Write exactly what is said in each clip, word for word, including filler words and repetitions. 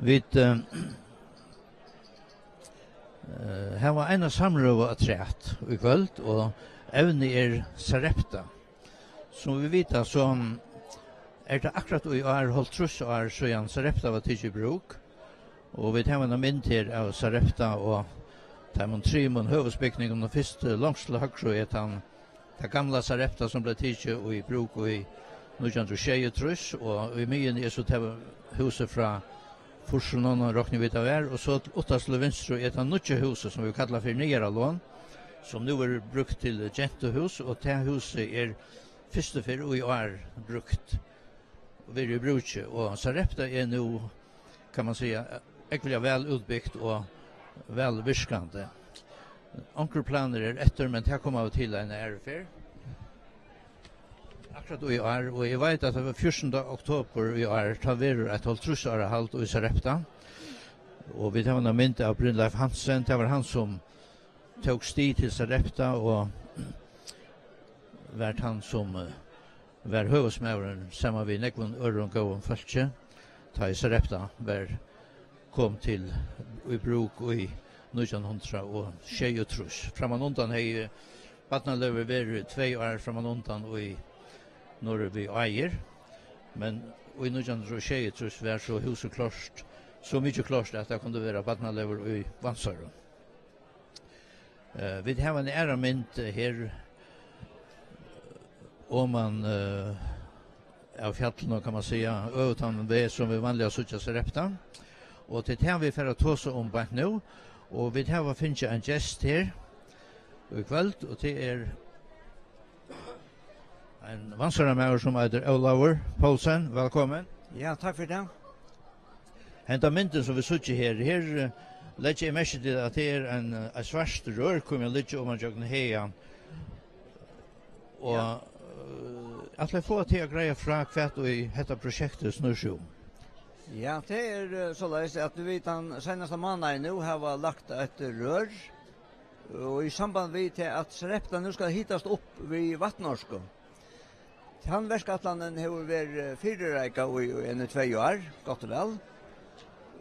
Vit, eh, eh, hava eina samrøðu afturat í kvøld, og evnið er Sarepta. Sum vit vita, so er tað akkurát í ár hálvtrýss ár síðan Sarepta var tikið í brúk, og vit hava eina mynd her av Sarepta og teimum trimum høvuðsbygningunum. Fyrst, eh, longst til høgru er tann, tað gamla Sarepta, sum bleiv tikið í brúk í nítjan hundrað og sjeyogtrýss, og í miðjuni er so tað húsið frá fýrsunum, rokni vit tað var, og so uttast til vinstru er tað nýggja húsið, sum vit kalla fyri Niðara Lon, sum nú verður brúkt til gentuhús, og tað húsið er fyrstu ferð í ár brúkt, verið í brúki, og Sarepta er nú, kann man siga, ógvuliga væl útbygt og væl virkandi. Onkur planir er eftir, men tað koma vit til eina aðru ferð. Akkurát í ár, og eg veit, at tað var fjúrtanda oktobur í ár, tá verður eitt hálvtrýss ára hald í Sarepta, og vit hava eina mynd av Brynleif Hansen. Tað var hann, sum tók stig til Sarepta og var tann, sum, eh, var høvuðsmaðurin saman við nógvum øðrum góðum fólki, tá ið Sarepta var, kom til í brúk í nítjan hundrað og sjeyogtrýss. Frammanundan hevði barnalógin verið tvey ár frammanundan í norður við Áir, men í nítjan hundrað og sjeyogtrýss var so húsið klárt, so mikið klárt, at tað kundi vera barnalógin í Vatnsoyrum. Eh, vit hava eina aðra mynd, eh, her, oman, eh, av fjallinum, kann man siga, øvutan veg sum vit vanliga síggja Sarepta. Og tað er tað, vit fara at tosa um beint nú. Og vit hava fingið ein gest her í kvøld, og tað er ein Vatnsoyrarmaður, sum eitur Ólavur Poulsen. Vælkomin. Ja, takk fyri tað. Henda myndin, sum vit síggja her, her, eh, leggi eg merki til, at tað er ein, eh, eitt svart rør, kom at liggja oman gjøgnum hagan. Og, ja, eh, ætli eg fáa teg at greiða frá, hvat ið hetta prosjektið snýr seg um. Ja, tað er, eh, soleiðis, at vit tann seinasta mánaðin nú hava lagt eitt rør, og í samband við tað, at Sarepta nú skal hitast upp við vatnorku. Tann verkætlanin hevur verið fyrireikað í, í eini tvey ár, gott og væl.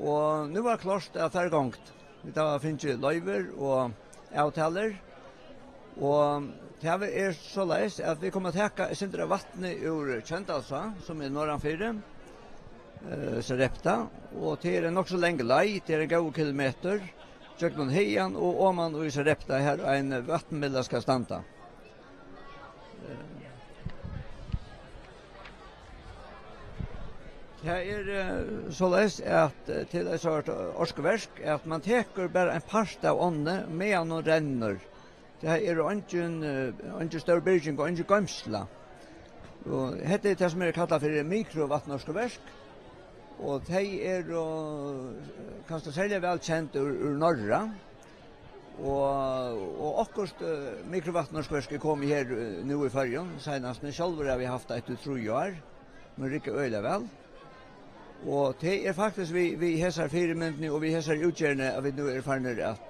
Og nú var klárt at fara í gongd. Vit hava fingið loyvir og avtalur. Og tað er soleiðis, at vit koma at taka eitt sindur av vatni úr Tjøndalsá, sum er norðanfyri, eh, Sarepta. Og tað er ein nokk so long leið, tað er ein góður kilometur, gjøgnum hagan og oman í Sarepta, har ein vatnmylla skal standa. Tað er, eh, soleiðis, at, eh, til eitt sort orkuverk, at man tekur bara ein part av ánni, meðan hon rennur. Tað eru eingin, eh, eingin stór byrging og eingin goymsla. Og hetta er tað, sum er kallað fyri mikrovatnorkuverk, og tey eru, eh, kanska serliga væl kend úr, úr Norra. Og, og okkurt, eh, mikrovatnorkuverk er komið her, eh, nú í Føroyum, seinast, men sjálvir havi eg havt eitt í trý ár, men riggar øgiliga væl. Og tað er faktiskt við, við hesar fyrimyndini og við hesar útgerðini, at vit nú eru farnir at,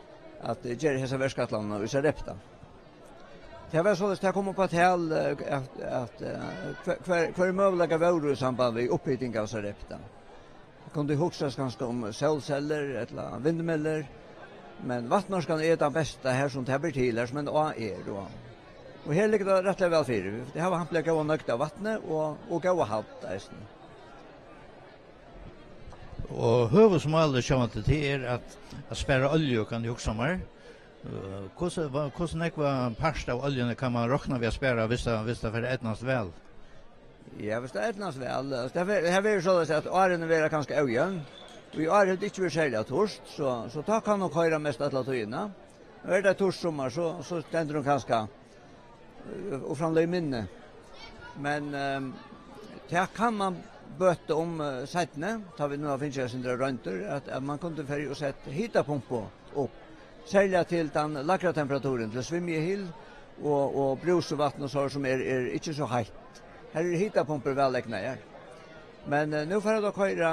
at gera hesa verkætlanina í Sarepta. Tað var soleiðis, tað kom upp á tal, eh, at, at, eh, hvar, hvar, hvar møguleikar vóru í samband við upphiting av Sarepta. Tað kundi hugsast kanska um sólcellur ella vindmyllur, men vatnorkan er tann besta her, sum tað ber til, her sum ein á er, og, og her liggur tað rættiliga væl fyri. Vit hava hampiliga góða nøgd av vatni og, og góða halt eisini. Og høvuðsmálið sjálvandi, tað er at, at spara olju, kann eg hugsa mær. Eh, hvussu, hva, hvussu nógva part av oljuni kann man rokna við at spara, viss tað, viss tað fer at eydnast væl? Ja, viss tað eydnast væl, eh, tað fer, her verður soleiðis, at árini verða kanska ójøvn. Og í ár hevur tað ikki verið serliga turt, so, so tá kann hon koyra mest alla tíðina. Og er tað turt summar, so, so stendur hon kanska, eh, og framleiðir minni. Men, ehm, tað kann man bøta um, eh, seinni, tá vit nú hava fingið eitt sindur av royndir, at, at man kundi farið og sett hitapumpu upp, serliga til tann lægra temperaturin, til svimjihyl og, og brúsuvatn og so, sum er, er ikki so heitt. Her eru hitapumpur væl egnaðar. Men, eh, nú fara vit at koyra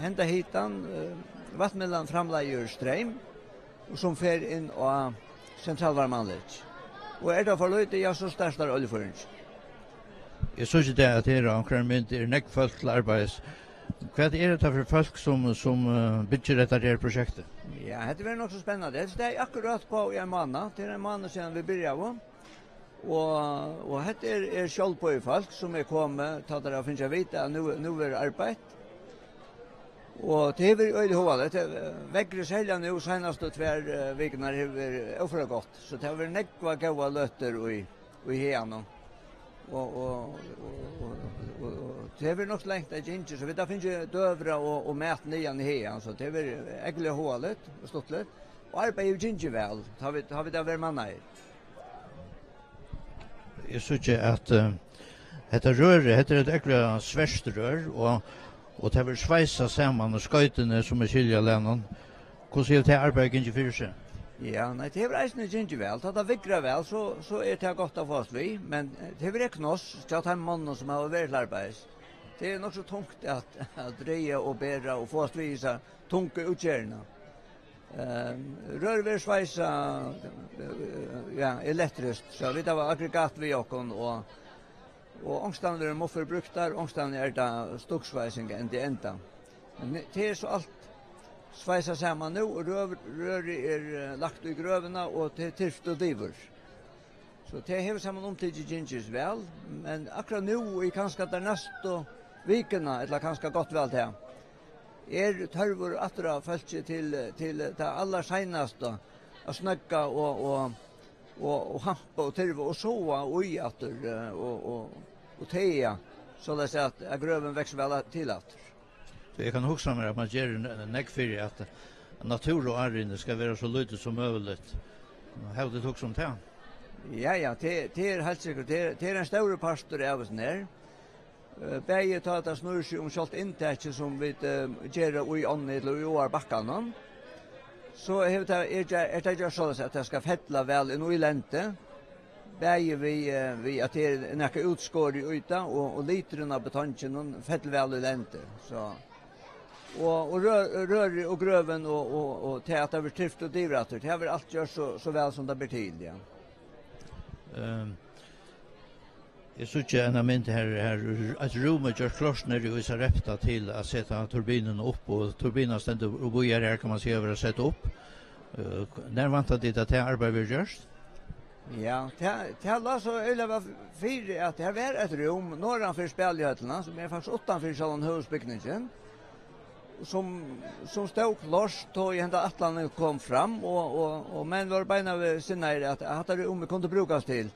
henda hitan, eh, vatnmyllan framleiðir streym, og sum fer inn á sentralvarmaanlegg. Og er tað for lítið, ja, so startar oljufýring. Eg síggi tað, at her á onkrari mynd er nógv fólk til arbeiðis. Hvat er hetta fyri fólk, sum, sum, eh, byggir hetta her prosjektið? Ja, hetta verður nokk so spennandi. Hetta staðið akkurát uppá í ein mánað. Tað er ein mánað síðan vit byrjaðu. Og, og hetta er, er sjálvboðin fólk, sum er komið, tá teir hava fingið at vita, at nú, nú verður arbeitt. Og tað hevur verið øgiliga hugaligt. Tað, eh, veðrið, serliga nú, seinastu tvær, eh, vikurnar, hevur verið óføra gott. So tað hevur verið nógvar góðar løtur í, í haganum. Og, og, og, og, og, og tað hevur verið nokk so langt at gingið, so vit hava fingið døgurða og, og mat niðan í hagan, so tað hevur verið ógvuliga hugaligt og stuttligt. Og arbeiðið hevur gingið væl, tá vit, tá vit hava verið mannaðir. Eg síggi, at, eh, hetta rørið, hetta er eitt ógvuliga svert rør, og, og tað verður sveisað saman á skoytuni, sum er skilið á lagnum. Hvussu hevur tað arbeiðið gingið fyri seg? Ja, nei, tað hevur eisini gingið væl. Tá tað viðrar væl, so, so er tað gott at fáast við, men, eh, tað hevur verið knás hjá teimum monnum, sum hava verið til arbeiðis. Tað er nokk so tungt at, at draga og bera og fáast við hesa tungu útgerðina. Ehm, rør verður sveisað, eh, ja, elektriskt, so vit hava aggregat við okkum, og, og onkustaðni verður muffur brúktar, onkustaðni er tað stuksveising enda í enda. Men tað er so alt sveisað saman nú, og rør, rørið er, eh, lagt í grøvina, og tað er tyrvt og divur. So tað hevur samanumtikið gingist væl, men akkurát nú í kanska tær næstu vikuna, ella kanska gott væl tað, er tørvur aftur á fólki til, til tað allarseinasta, at snøgga og, og, og, og hampa og tyrva og sáa í aftur, eh, og, og, og taga, soleiðis at, at grøvin veksur væl a-, til aftur. So eg kann hugsa mær, at man ger n-, nógv fyri, at náttúruárinið skal vera so lítið sum møguligt. Hava tit hugsað um tað? Ja, ja, tað, tað er heilt sikkurt. Tað er, tað er ein stórur partur av hesum her. Eh, bæði tá tað snýr seg um sjálvt inntakið, sum vit, eh, gera í ánni ella í áarbakkanum, so hevur tað, er, er tað gjørt soleiðis, at tað skal fella væl inn í lendið. Bæði við, eh, við at tað er nakað útskorið í tað, og, og liturin á betonginum fellur væl í lendi. So, og, og rør, rørið og grøvin og, og, og tað, at tað verður tyrvt og divur aftur, tað verður alt gjørt so, so væl sum tað ber til, ja. Ehm, eg síggi eina mynd her, her eitt rúm er gjørt klárt niðri í Sarepta til at seta turbinuna upp, og turbinan stendur og bíðar her, kann man siga, at vera sett upp. Eh, nær vænta tit, at tað arbeiðið verður gjørt? Ja, tað, tað lá so øgiliga væl fyri, at har var eitt rúm norðan fyri spælihøllina, sum er faktiskt uttan fyri sjálvan høvuðsbygningin, sum, sum stóð klárt, tá ið henda ætlanin kom fram, og, og, og menn vóru beinanvegin sinnaðir, at hatta rúmið kundi brúkast til,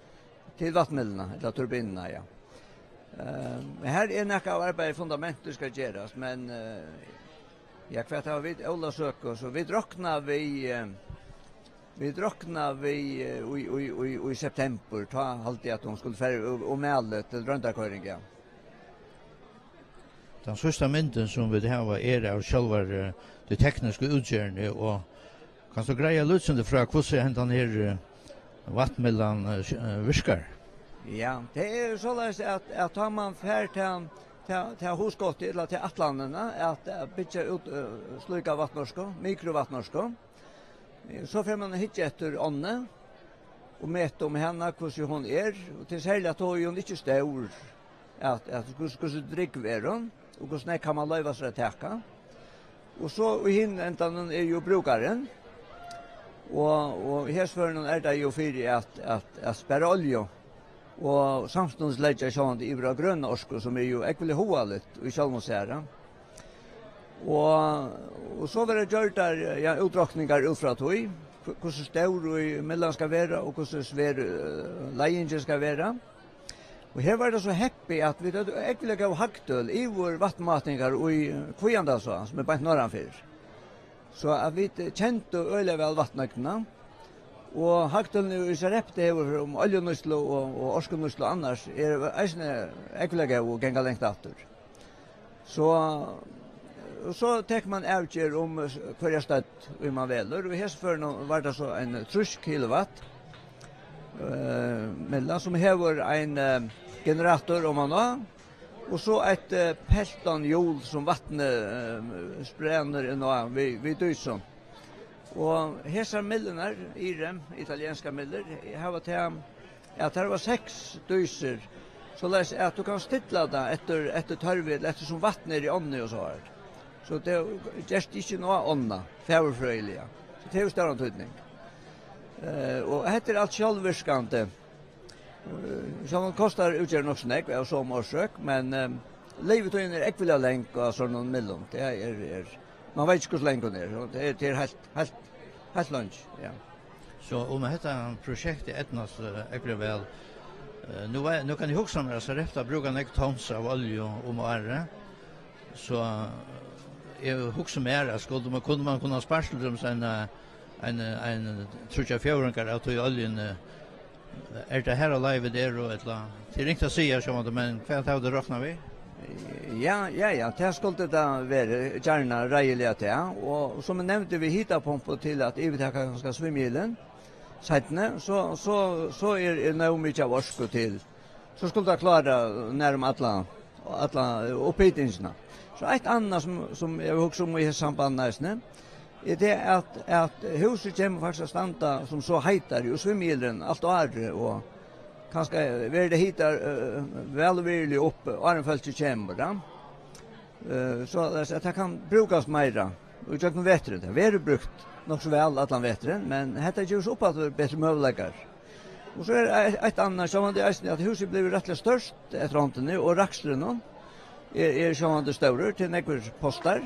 til vatnmylluna, ella turbinuna, ja. Eh, men har er nakað av arbeiði, fundamentir skal gerast, men, eh, ja, hvat hava vit? Ólavsøku, so vit rokna við, eh, vit rokna við, eh, í, í, í, í septembur, tá haldi eg, at hon skuldi fara og, og mala til royndarkoyring, ja. Tann síðsta myndin, sum vit hava, er av sjálvari, eh, tí teknisku útgerðini, og kanst tú greiða lítið sindur frá, hvussu hendan her, eh, vatnmyllan, eh, s-, eh, virkar? Ja, tað er soleiðis, at, at tá man fær ta, ta, ta hugskotið, ella ta ætlanina, at, at byggja út, eh, slíka vatnorku, mikrovatnorku, eh, so fer man at hyggja eftir ánni og meta um hana, hvussu hon er, og tað er serligt, at tá er hon ikki stór, at, at hvussu, hvussu drúgv er hon, og hvussu nógv kann man loyva sær at taka. Og so í hinum endanum er jú brúkarin, og, og í hesum førinum er tað jú fyri at, at, at spara olju, og samstundis leggja sjálvandi yvir á grøna orku, sum er jú ógvuliga hugaligt í sjálvum sær. Og, og so verða gjørdar, ja, útrokningar út frá tí, hv-, hvussu stór í myllan skal vera, og hvussu svær, eh, leiðingin skal vera. Og her var tað so heppið, at vit høvdu ógvuliga góð hagtøl yvir vatnmátingar í Kvígandalsá, sum er beint norðanfyri. So at vit kendu øgiliga væl vatnøgnina, og hagtølini í Sarepta hevur um oljunýtslu og, og orkunýtslu annars er eisini ógvuliga góð og ganga langt aftur. So, so tekur man avgerð um, eh, hvørja stødd, ið man velur. Og í hesum førinum var tað so ein trýss kilowatt, eh, mylla, sum hevur ein, eh, generator omaná, og so eitt, eh, peltonhjul, sum vatnið, eh, sprenur inn á við, við dýsum. Og hesar myllurnar, Irem, italienskar myllur, hava tað, at tær hava seks dýsur, Soleiðis at tú kanst stilla tað eftir, eftir tørvi, ella eftir sum vatn er í ánni og so har. So tað gerst ikki nóg ánna, fagurfrøðiliga. So tað hevur stóran týdning. Eh, og hetta er alt sjálvvirkandi. Eh, sjálvandi kostar útgerðin nokk so nógv av somu orsøk, men, eh, livitíðin er ógvuliga long á sovorðnum myllum. Tað er, er, man veit ikki, hvussu long hon er. Hon, tað er, tað er heilt, heilt, heilt long, ja. So um hetta prosjektið eydnast, eh, ógvuliga væl, eh, nú er, nú kann eg hugsa mær, at Sarepta brúkar nógv tons av olju um árið, so, eh, eg hugsi mær, at skuldi man, kundi man kunna spart til dømis ein, eh, ein, ein tríggjar fjórðingar av tí oljuni. Er tað har á leið vit eru, ella? Tað er ringt at siga, sjálvandi, men hvat hava tit roknað við? Ja, ja, ja, tað skuldi tað verið, gjarna reiðiliga tað. Og sum eg nevndi við hitapumpu til at yvirtaka kanska svimjihylin seinni, so, so, so er, er nóg mikið av orku til. So skuldi tað klára nærum alla, alla upphitingina. So eitt annað sum, sum eg hugsi um í hesum sambandi eisini, er tað at, at húsið kemur faktiskt at standa sum so heitari og svimjihylurin alt árið, og kanska verður tað hitað, eh, væl og virðiliga upp, áðrenn fólkið kemur, ja. Eh, so at, at tað kann brúkast meira í gjøgnum veturin. Tað verður brúkt nokk so væl allan veturin, men hetta gevur so upp aftur betri møguleikar. Og so er eitt, eitt annað, sjálvandi eisini, at húsið blívur rættiliga stórt eftir hondini, og raksturin er, er sjálvandi stórur til nógvar postar.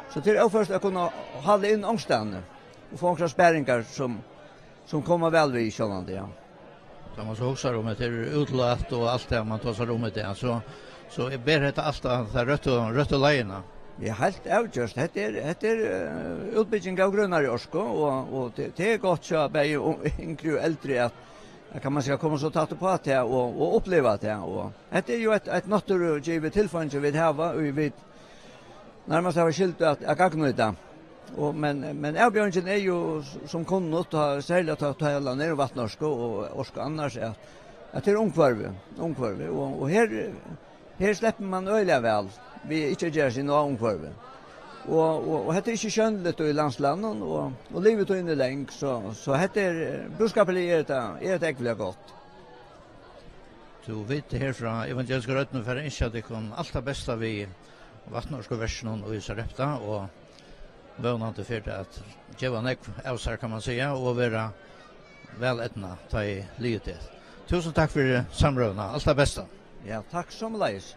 So tað er óført at kunna halda inn onkrastaðni og fáa onkrar sparingar sum, sum koma væl við sjálvandi, ja. Tá man so hugsar um, at tað er útlát og alt tað, man tosar um í dag, so, so ber hetta alt á ta røttu, røttu leiðina. Ja, heilt avgjørt. Hetta er, hetta er, eh, útbygging av grønari orku, og, og tað, tað er gott hjá bæði yngri og eldri at, at kann man siga, koma so tætt uppá tað og, og uppliva tað. Og hetta er jú eitt, eitt náttúrugivið tilfeingi vit hava, og vit nærmast hava skyldu at, at gagnnýta. Og, men, men avbjóðingin er jú, s-, sum kunnugt, tá, serliga tá, tá talan er um vatnorku og orku annars, at, at tað er umhvørvi, umhvørvi. Og, og her, her sleppur man øgiliga væl við ikki at gera seg inn á umhvørvið. Og, og, og hetta er ikki sjónligt í landslagnum, og, og livitíðin er long, so, so hetta er, búskaparliga er hetta, er hetta ógvuliga gott. Tú, vit her frá Evangelisku Røddini fara at ynskja tykkum alt tað besta við vatnorkuverkinum í Sarepta, og vónandi fer tað at geva nógv av sær, kann man siga, og vera væl eydnað, tá ið liðugt er. Túsund takk fyri samrøðuna. Alt tað besta. Ja, takk somuleiðis.